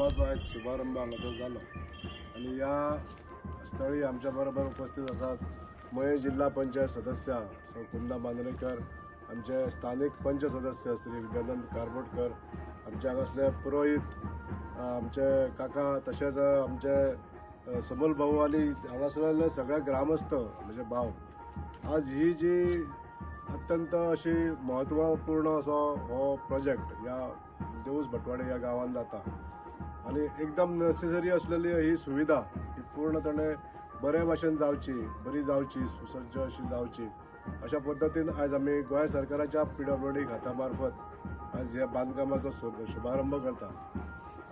बांदकामाचो आयज शुभारंभ हांगासर जालो आनी ह्या स्थळी आमच्या बरोबर उपस्थित आसात मयें जिल्हा पंचायत सदस्य सौ कुंदा मांद्रेकर, आमचे स्थानीक पंच सदस्य श्री विद्यानंद कारबोटकर, आमचे हांगासले पुरोहीत आमचे काका, तशेंच आमचे समोल भाऊ आनी हांगासरले सगळे ग्रामस्थ म्हणजे भाव. आज ही जी अत्यंत अशी म्हत्वपूर्ण असो हो प्रोजेक्ट ह्या देऊस भटवाडे ह्या गांवांत जाता आनी एकदम नेसेसरी असलेली ही सुविधा ही पूर्णपणे बरे भाशेन जावची, बरी जावची, सुसज्ज अशी जावची अशा पद्दतीन आयज आमी गोंय सरकाराच्या PWD खाता मार्फत आयज ह्या बांदकामाचो शुभारंभ करता.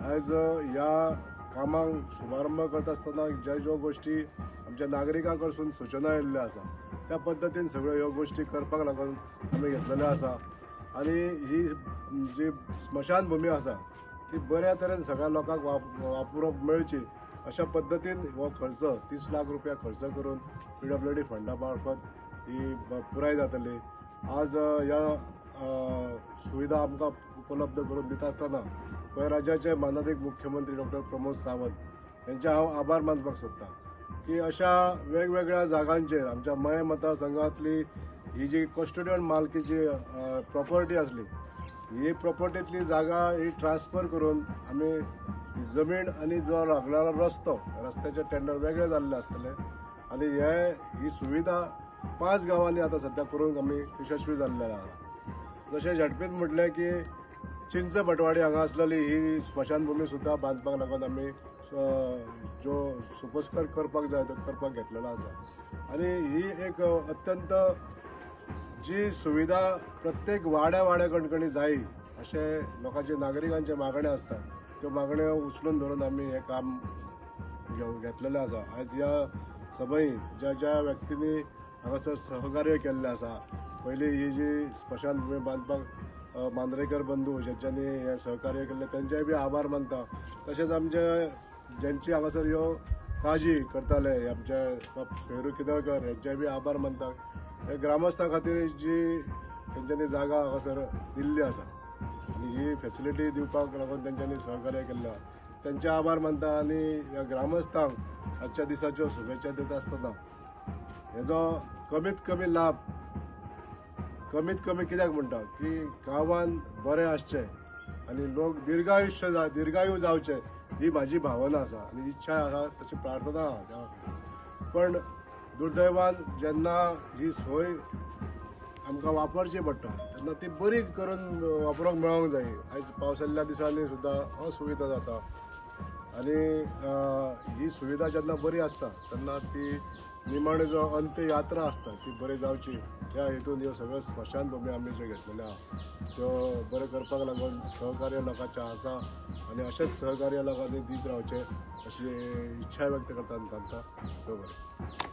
आयज ह्या कामांक शुभारंभ करता आसतना ज्यो ज्यो गोश्टी आमच्या नागरिकां कडसून सुचना येयल्ल्यो आसा त्या पद्दतीन सगळ्यो ह्यो गोश्टी करपाक लागून आमी घेतलेल्यो आसा. आनी ही जी स्मशानभुमी आसा ती बऱ्या तरेन सगळ्या लोकांक वापरूंक मेळची अशा पद्दतीन हो खर्च 30 लाख रुपया खर्च करून PWD फंडा मार्फत ही पुराय जातली. आज ह्या सुविधा आमकां उपलब्ध करून दिता आसतना गोंय राज्याचे मानादीक मुख्यमंत्री डॉक्टर प्रमोद सावंत यांचे हांव आभार मानपाक सोदतां की अशा वेगवेगळ्या जागांचेर आमच्या मयें मतदारसंघांतली ही जी कस्टोडियन मालकीची प्रॉपर्टी आसली ही प्रॉपर्टीतली जागा ही ट्रान्सफर करून आमी जमीन आनी जो लागणारो रस्तो रस्त्याचे टेंडर वेगळे जाल्ले आसतले आनी हे ही सुविधा 5 गांवांनी आतां सद्या करूंक आमी यशस्वी जाल्ले आहा. जशें झडपीत म्हटलें की चिंच भटवाडी हांगा आसलेली ही स्मशानभुमी सुद्दां बांदपाक लागून आमी जो सुपस्कर करपाक जाय तो करपाक घेतलेलो आसा. आनी ही एक अत्यंत जी सुविधा प्रत्येक वाड्या वाड्या कणकणी जाय अशें लोकांचे नागरिकांचे मागणे आसता त्यो मागण्यो उचलून धरून आमी हें काम घेतलेलें आसा. आयज ह्या समयी ज्या ज्या व्यक्तींनी हांगासर सहकार्य केल्लें आसा, पयलीं ही जी स्मशानभुमी बांदपाक मांद्रेकर बंधू ज्यांच्यानी हें सहकार्य केल्लें तेंचेय बी आभार मानता. तशेंच आमचे ज्यांची हांगासर ह्यो काळजी करताले आमचे फेरू किदळकर हेंचेय बी आभार मानता. हे ग्रामस्थां खातीर जी तेंच्यांनी जागा हांगासर दिल्ली आसा आनी ही फेसिलिटी दिवपाक लागून तेंच्यांनी सहकार्य केल्लें आसा तेंचे आभार मानता. आनी ह्या ग्रामस्थांक आजच्या दिसाच्यो शुभेच्छा दिता आसतना हेजो कमीत कमी लाभ कमीत कमी कित्याक म्हणटा की गांवान बरें आसचें आनी लोक दीर्घायुश्य दीर्घायु जावचें ही म्हाजी भावना आसा आनी इच्छा आसा, तशी प्रार्थना आसा देवा कडेन. पण दुर्दैवान जेन्ना ही सोय आमकां वापरची पडटा तेन्ना ती बरी करून वापरूंक मेळोंक जाय. आयज पावसाल्या दिसांनी सुद्दां असुविधा जाता आनी ही सुविधा जेन्ना बरी आसता तेन्ना ती निमाणे जो अंत्ययात्रा आसता ती बरी जावची ह्या हेतून ह्यो सगळ्यो स्मशानभुमी आमी ज्यो घेतलेल्यो आहा त्यो बरें करपाक लागून सहकार्य लोकांचें आसा आनी अशेंच सहकार्य लोकांनी दीत रावचें अशी इच्छा व्यक्त करता आनी थांबता. बरें.